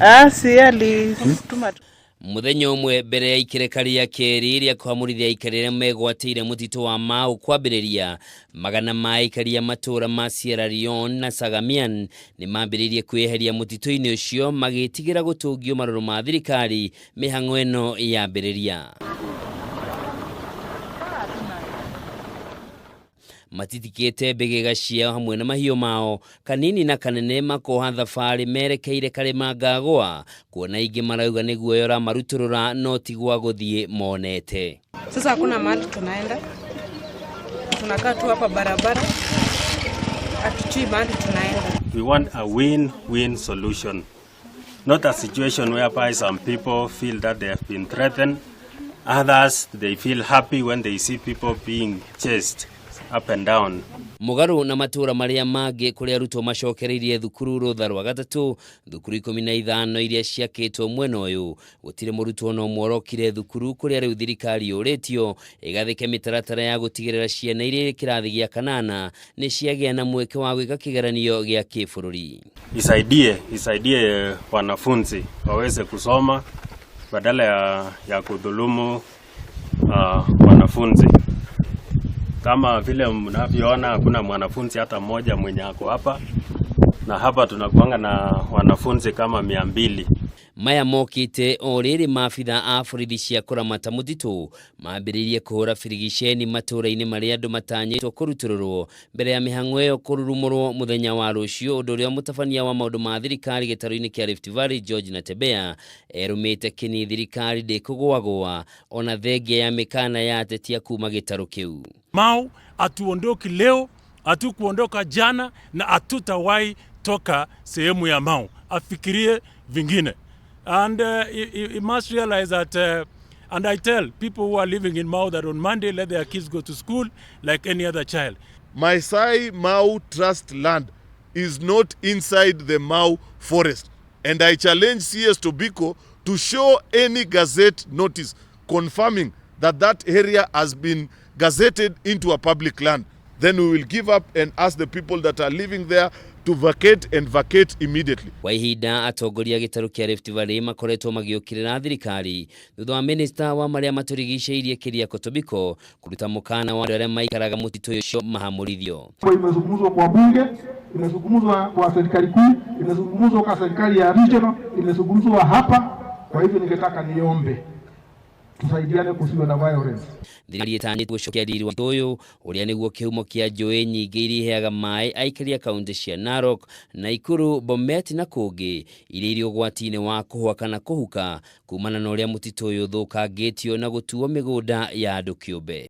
Asi alituma tu. Muthenya ũmwe mbere ya ikereka rĩa kerĩ rĩa kũhamũrithia aikari arĩa megwatĩire mũtitũ wa Mau kwambĩrĩria, magana ma aikari a matũũra ma Sierra Leone na Sagamian nĩ mambĩrĩirie kwĩyeheria mũtitũ-inĩ ũcio magĩtigĩra gũtũngio marũrũ ma thirikari mĩhang'o ĩno yambĩrĩria. Matitikĩte mbĩgĩga ciao hamwe na mahiũ mao, kanini na kanene makoha thabarĩ merekeire karĩma Ngagũa, kuona aingĩ marauga nĩ guoya ũramarutũrũra no ti gwa gũthiĩ monete. Sasa hakuna mahali tunaenda, tunakaa tu hapa barabara, hatujui mahali tunaenda. We want a win-win solution, not a situation whereby some people feel that they have been threatened, others they feel happy when they see people being chased up and down. Mũgarũ na matũũra marĩa mangĩ kũrĩa arutwo macokereirie thukuru rũtha rwa gatatũ, thukuru 15 iria ciakĩtwo mwena ũyũ, gũtirĩ mũrutwo ona ũmwe ũrokire thukuru kũrĩa rĩu thirikari yũrĩtio ĩgathĩke mĩtaratara ya gũtigĩrĩra ciana iria irĩ kĩrathi gĩa kanana nĩ ciagĩa na mweke wa gwĩka kĩgeranio gĩa kĩbũrũri. Isaidie wanafunzi waweze kusoma badala ya kudhulumu wanafunzi. Kama vile mnavyoona hakuna mwanafunzi hata mmoja mwenye ako hapa, na hapa tunakuanga na wanafunzi kama 200. Maya mokite o rĩrĩ maabitha a borithi cia kũramata mũtitũ mambĩrĩirie kũhũra birigiceni matũũra-inĩ marĩa andũ matanyĩtwo kũrutũrũrwo mbere ya mĩhang'o ĩyo kũrurumũrwo mũthenya wa rũciũ, ũndũ ũrĩa mũtabania wa maũndũ ma thirikari gĩtarũ-inĩ kĩa Rift Valley George Natembeya erũmĩte kĩni thirikari ndĩkũgũagũa ona thengia ya mĩkana ya atetia kuma gĩtarũ kĩu. Mau hatuondoki leo, hatukuondoka jana na hatutawahi toka sehemu ya Mau. Afikirie vingine. And he must realize that, and I tell people who are living in Mau that on Monday let their kids go to school like any other child. Maasai Mau Trust land is not inside the Mau forest. And I challenge CS Tobiko to show any gazette notice confirming that that area has been gazetted into a public land. Then we will give up and ask the people that are living there to vacate and vacate immediately. Kwa ihinda atongoria gĩtarũ kĩa Rift Valley makoretwo magĩũkĩrĩra thirikari thutha wa minista wa marĩa matũrigicĩirie Keriako Tobiko kũruta mũkana wa andũ arĩa maikaraga mũtitũ ũcio mahamũrithio. Imezungumzwa kwa bunge, imezungumzwa kwa serikali kuu, imezungumzwa kwa serikali ya regional, imezungumzwa hapa. Kwa hivyo ningetaka niombe tusaidiane kusiwe na violence. Thirikari ĩtanyĩtwo gũcokia riri wa ũyũ ũrĩa nĩguo kĩhumo kĩa njũĩ nyingĩ iria iheaga maĩ aikari a kaunti cia Narok, Nakuru, Bomet na kũngĩ iria irĩ ũgwati-inĩ wa kũhũa kana kũhuka kumana na ũrĩa mũtitũ ũyũ ũthũkangĩtio na gũtuo mĩgũnda ya andũ kĩũmbe.